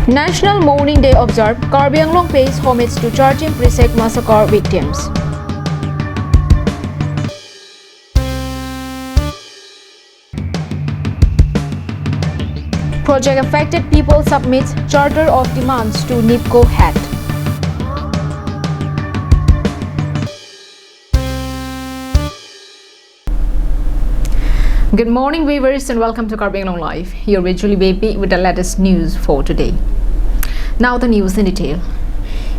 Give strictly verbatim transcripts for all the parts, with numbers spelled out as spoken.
National Mourning Day observed, Karbi Anglong pays homage to Charchim Prisek massacre victims. Project affected people submits charter of demands to NEEPCO head. Good morning, viewers, and welcome to Karbi Anglong Live. Here with Julie Baby with the latest news for today. Now the news in detail.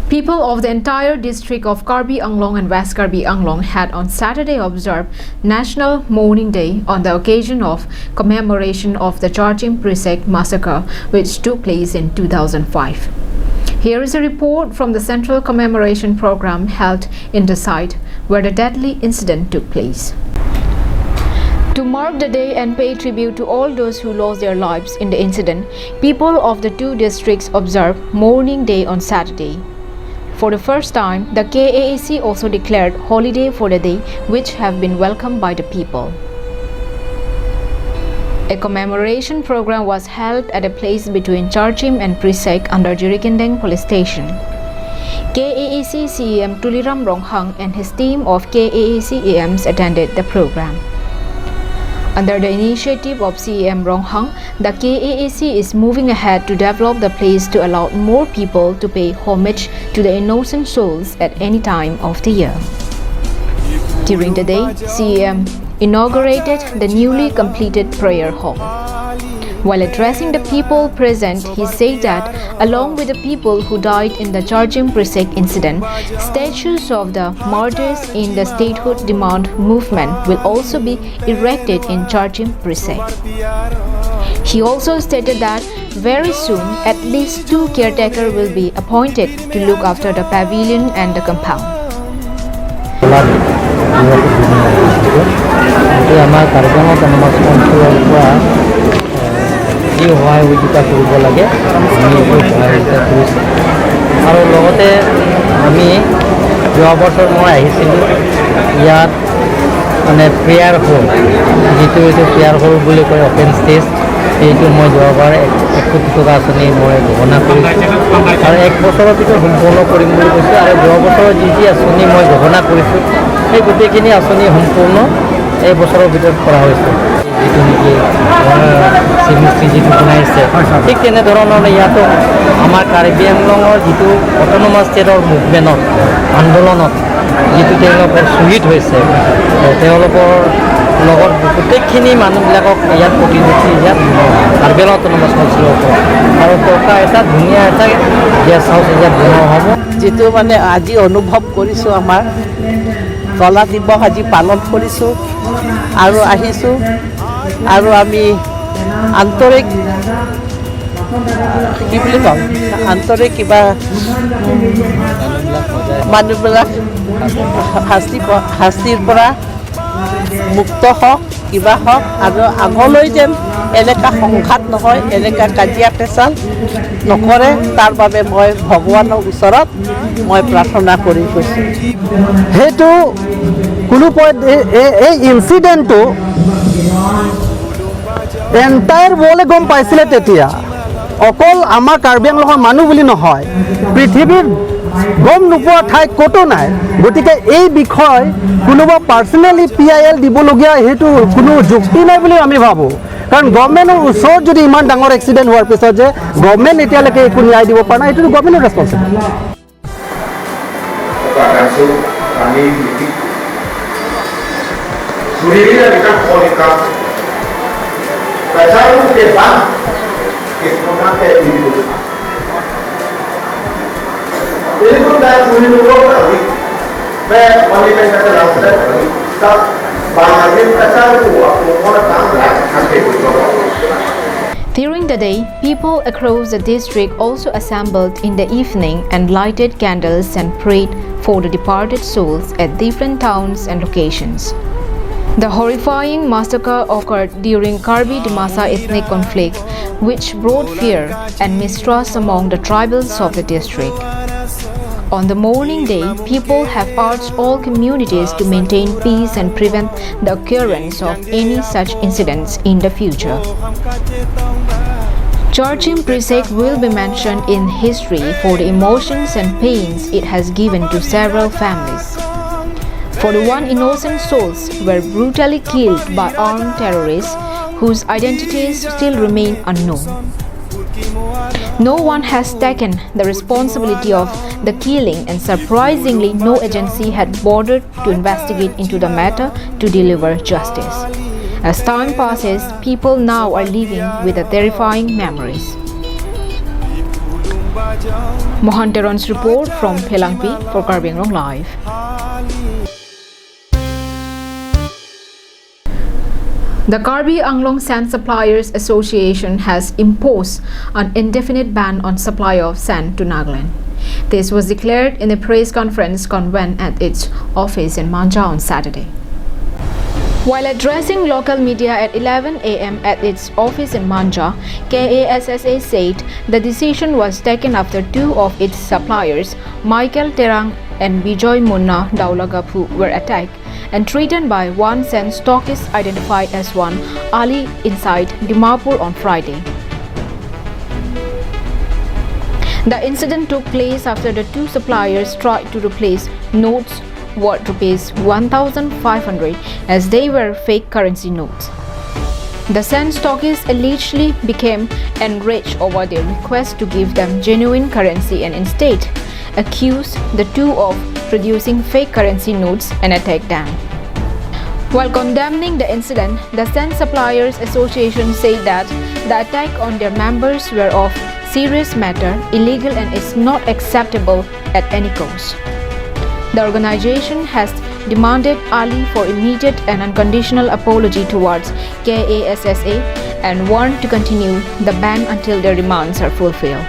People of the entire district of Karbi Anglong and West Karbi Anglong had on Saturday observed National Mourning Day on the occasion of commemoration of the Charchim Prisek massacre, which took place in two thousand five. Here is a report from the Central Commemoration Program held in the site where the deadly incident took place. To mark the day and pay tribute to all those who lost their lives in the incident, people of the two districts observed Mourning Day on Saturday. For the first time, the K A A C also declared holiday for the day, which have been welcomed by the people. A commemoration program was held at a place between Charchim and Prisek under Jirikindeng Police Station. K A A C C E M Tuliram Ronghang and his team of K A A C E Ms attended the program. Under the initiative of C E M Ronghang, the K A A C is moving ahead to develop the place to allow more people to pay homage to the innocent souls at any time of the year. During the day, C E M inaugurated the newly completed prayer hall. While addressing the people present, he said that along with the people who died in the Charchim Prisek incident, statues of the martyrs in the statehood demand movement will also be erected in Charchim Prisek. He also stated that very soon, at least two caretaker will be appointed to look after the pavilion and the compound. গোটেই আমাৰ কাৰ্বি আংলং অট'নমাছ কাউন্সিলৰ পৰা, এ, যি সহায় সহযোগিতা কৰিব লাগে, আমি এইটো সহায় সহযোগিতা কৰিছোঁ। আৰু লগতে আমি যোৱা বছৰ মই আহিছিলোঁ ইয়াত, মানে, প্ৰেয়াৰ হল, যিটো এইটো প্ৰেয়াৰ হল বুলি কয়, অপেন ষ্টেজ, এইটো মই যোৱাবাৰ এক, এক কোটি টকা আঁচনি মই ঘোষণা কৰিছোঁ আৰু এক বছৰৰ ভিতৰত সম্পূৰ্ণ কৰিম বুলি কৈছোঁ। আৰু যোৱা বছৰৰ যি যি আঁচনি মই ঘোষণা কৰিছোঁ, সেই গোটেইখিনি আঁচনি সম্পূৰ্ণ এই বছৰৰ ভিতৰত কৰা হৈছে। যিটো নেকি আমাৰ চিফ মিনিষ্টাৰে যিটো বনাইছে, হয়, ছাৰ। ঠিক তেনেধৰণৰ ইয়াতো আমাৰ কাৰ্বি আংলঙৰ যিটো অট'নমাছ ষ্টেটৰ মুভমেণ্টত, আন্দোলনত যিটো তেওঁলোকৰ শ্বহীদ হৈছে, তেওঁলোকৰ লগত গোটেইখিনি মানুহবিলাকক ইয়াত প্ৰতিনিধি ইয়াত কাৰ্বি আংলং অট'নমাছ কাউন্সিলৰ পৰা আৰু টকা এটা, ধুনীয়া এটা গেষ্ট হাউচ ইয়াত বনোৱা হ'ব। যিটো মানে আজি অনুভৱ কৰিছোঁ, আমাৰ কলা দিৱস আজি পালন কৰিছোঁ আৰু আহিছোঁ আৰু আমি আন্তৰিক, কি বুলি কম, আন্তৰিক কিবা মানুহবিলাক শাস্তি প-, শাস্তিৰ পৰা মুক্ত হওক, কিবা হওক, আৰু আগলৈ যেন এনেকা সংঘাত নহয়, এনেকা কাজিয়া পেচাল নকৰে, তাৰ বাবে মই ভগৱানৰ ওচৰত মই প্ৰাৰ্থনা কৰি গৈছোঁ। সেইটো কোনো পইণ্ট এই, এই, এই ইনচিডেণ্টটো এণ্টায়াৰ ৱৰ্ল্ডে গম পাইছিলে তেতিয়া। অকল আমাৰ কাৰ্বি আংলঙৰ মানুহ বুলি নহয়, পৃথিৱীৰ গম নোপোৱা ঠাই ক'তো নাই। গতিকে এই বিষয় কোনোবা পাৰ্চনেলি পি আই এল দিবলগীয়া সেইটো কোনো যুক্তি নাই বুলি আমি ভাবোঁ। কাৰণ গভৰ্ণমেণ্টৰ ওচৰত যদি ইমান ডাঙৰ এক্সিডেণ্ট হোৱাৰ পিছত যে গভৰ্ণমেণ্ট এতিয়ালৈকে একো ন্যায় দিব পৰা নাই, এইটো গভৰ্ণমেণ্টৰ responsibility. Para su kami miti. Suriri na kita koni ka. Kacaru ke ba. Ke kona ke ini. Ini pun dah suri dulu kami. Saya koni kan kata langsung kami. Tak banyak kacaru aku kona tak dah sampai dulu. During the day, people across the district also assembled in the evening and lighted candles and prayed for the departed souls at different towns and locations. The horrifying massacre occurred during Karbi Dimasa ethnic conflict, which brought fear and mistrust among the tribals of the district. On the mourning day, people have urged all communities to maintain peace and prevent the occurrence of any such incidents in the future. Churchim Prisek will be mentioned in history for the emotions and pains it has given to several families. Forty-one innocent souls were brutally killed by armed terrorists whose identities still remain unknown. No one has taken the responsibility of the killing, and surprisingly, no agency had bothered to investigate into the matter to deliver justice. As time passes, people now are living with the terrifying memories. Mohan Teron's report from Phelangpi for Karbi Anglong Live. The Karbi Anglong Sand Suppliers Association has imposed an indefinite ban on supply of sand to Nagaland. This was declared in a press conference convened at its office in Manja on Saturday. While addressing local media at eleven a m at its office in Manja, K A S S A said the decision was taken after two of its suppliers, Michael Terang and Bijoy Munna Daulagaphu, were attacked and threatened by one sand stockist identified as one Ali inside Dimapur on Friday. The incident took place after the two suppliers tried to replace notes worth rupees one thousand five hundred as they were fake currency notes. The sand stockist allegedly became enraged over their request to give them genuine currency and instead accused the two of producing fake currency notes and attacked them. While condemning the incident, the Sand Suppliers Association said that the attack on their members were of serious matter, illegal and is not acceptable at any cost. The organization has demanded Ali for immediate and unconditional apology towards K A S S A and warned to continue the ban until their demands are fulfilled.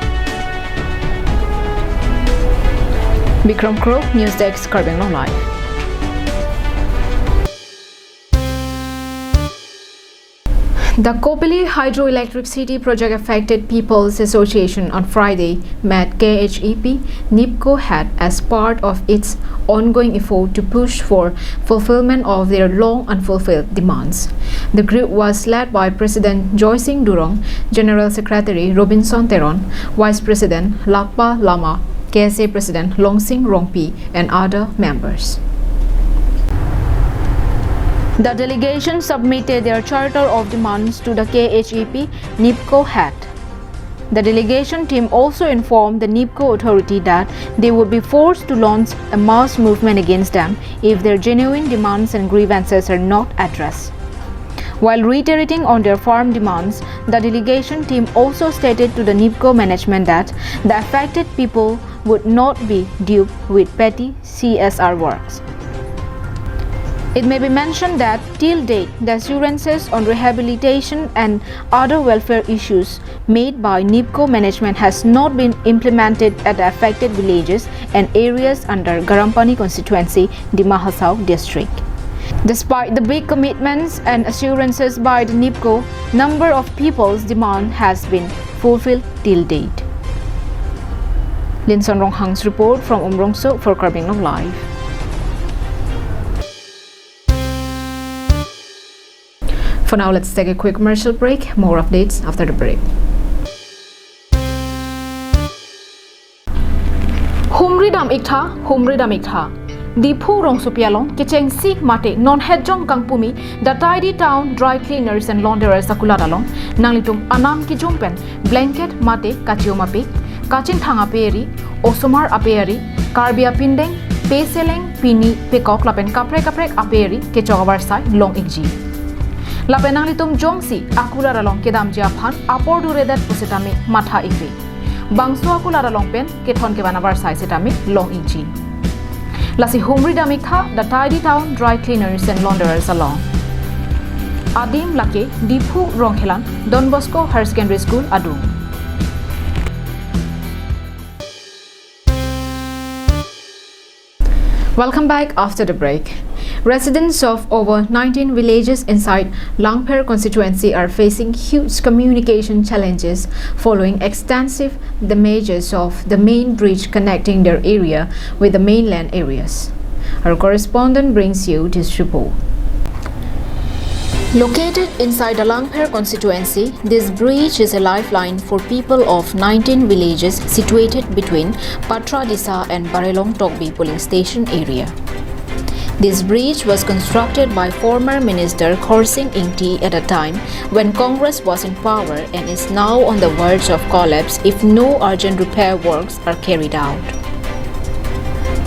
Bikram Kro, News Desk, Karbi Anglong Live. The Kopili Hydroelectricity Project Affected People's Association on Friday met K H E P NEEPCO head as part of its ongoing effort to push for fulfillment of their long unfulfilled demands. The group was led by President Joysing Durong, General Secretary Robinson Teron, Vice President Lakpa Lama, K S A President Longsing Rongpi, and other members. The delegation submitted their charter of demands to the K H E P NEEPCO head. The delegation team also informed the NEEPCO authority that they would be forced to launch a mass movement against them if their genuine demands and grievances are not addressed. While reiterating on their firm demands, the delegation team also stated to the NEEPCO management that the affected people would not be duped with petty C S R works. It may be mentioned that till date, the assurances on rehabilitation and other welfare issues made by NEEPCO management has not been implemented at the affected villages and areas under Garampani constituency, Dima Hasao district. Despite the big commitments and assurances by the NEEPCO, number of people's demand has been fulfilled till date. Linson Ronghang's report from Umrongso for Karbi Anglong Live. For now, let's take a quick commercial break. More updates after the break. Humri dam iktha, humri dam iktha. Diphu rongsopi along kechengsi mate non hetjong kangpumi The Tidy Town Dry Cleaners and Launderers akulat along nanglitum anam kijum pen blanket mate kachium apik, kachinthang aperi, osomar aperi, Karbi apindeng, peseleng, pini, pekok lapen kaprek kaprek aperi kechok avarsai long ikji. Lapen nanglitum jongsi akulat along kedamji aphan apor duredet pusitame matha ikri. Bangso akulat along pen kethon kevan avarsai sitame long ikji. Lasi humri dam iktha The Tidy Town Dry Cleaners and Launderers along. Adim lake Diphu Rongkhelan Don Bosco Higher Secondary School adung. Welcome back after the break. Residents of over nineteen villages inside Langpher constituency are facing huge communication challenges following extensive damages of the main bridge connecting their area with the mainland areas. Our correspondent brings you this report. Located inside the Langpher constituency, this bridge is a lifeline for people of nineteen villages situated between Patradisa and Barelong Tokbi polling station area. This bridge was constructed by former Minister Khorsing Ingti at a time when Congress was in power and is now on the verge of collapse if no urgent repair works are carried out.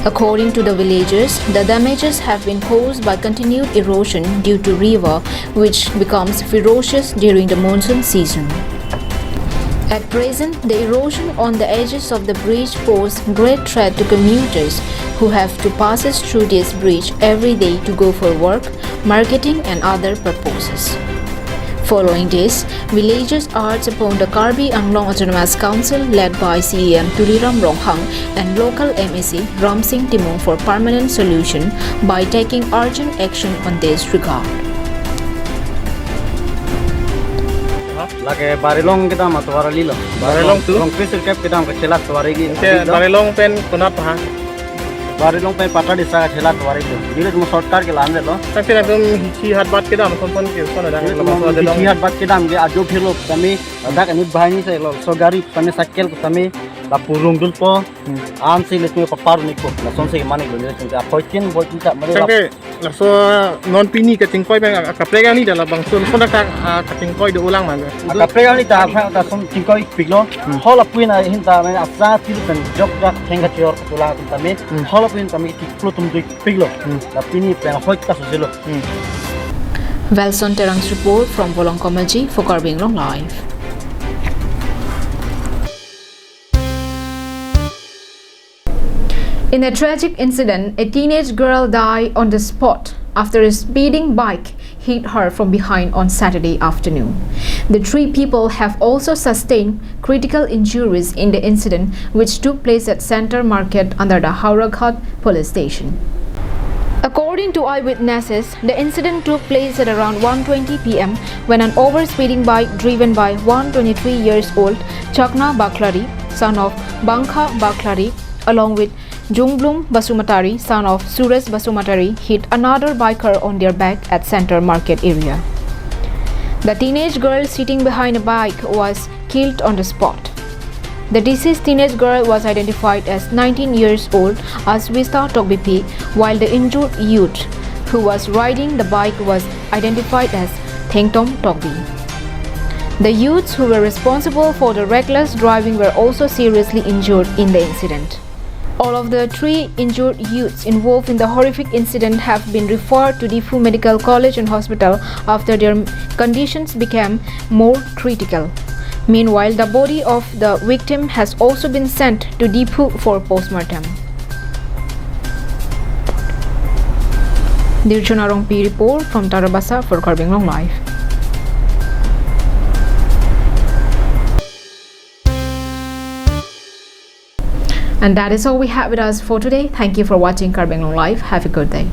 According to the villagers, the damages have been caused by continued erosion due to river, which becomes ferocious during the monsoon season. At present, the erosion on the edges of the bridge pose great threat to commuters who have to passes through this bridge every day to go for work, marketing and other purposes. Following this, villagers urge upon the Karbi Anglong Autonomous Council led by C E M Tuliram Ronghang and local M A C Ramsing Timung for permanent solution by taking urgent action on this regard. Lake Barelong kedam atovar kali lo. Barelong tu? Rong Krisir kep kedam kachelak tovar kali. Ke Barelong pen konat ha? Barelong pen Patradisa kachelak tovar kali. Dili mo shortcut ke lam lo. Tapi na tum hichi hat bat kedam, kon kon ke kon ada. Dili mo hichi hat bat kedam ke ajo phirlo kami dak anut bahani sai lo. So gari kami cycle kami lapu rung dul po. Hmm. An si le tu papar ni ko. Lason si mani lo ni tu. Apoitin bol tu tak mari. Tangke laso non pini kachingkoi pen akaprek ani da labangso, lason ka, ah, kachingkoi do-olang ma. Akaprek ani ta apha ta son chingkoi piklo. Hmm. Hol apui na hin ta mane asa til pen jok jak theng kachor tulang tum tame. Hmm. Hol apui tame ti plo tum dui piklo. Hmm. La pini pen hoi ta soselo. Hmm. Welson Terang's report from Volongkom Aji for Karbi Anglong Live. In a tragic incident, a teenage girl died on the spot after a speeding bike hit her from behind on Saturday afternoon. The three people have also sustained critical injuries in the incident, which took place at Center Market under the Howraghat Police Station. According to eyewitnesses, the incident took place at around one twenty P M when an overspeeding bike driven by one twenty-three years old Chakna Baklari, son of Bangkha Baklari, along with Jungblum Basumatary, son of Suresh Basumatary, hit another biker on their back at Center Market area. The teenage girl sitting behind a bike was killed on the spot. The deceased teenage girl was identified as nineteen years old Asvista Tokbipi, while the injured youth who was riding the bike was identified as Thengtom Tokbi. The youths who were responsible for the reckless driving were also seriously injured in the incident. All of the three injured youths involved in the horrific incident have been referred to Diphu Medical College and Hospital after their conditions became more critical. Meanwhile, the body of the victim has also been sent to Diphu for postmortem. Dirchona Rongpi report from Tarabasa for Karbi Anglong Live. And that is all we have with us for today. Thank you for watching Karbi Anglong Live. Have a good day.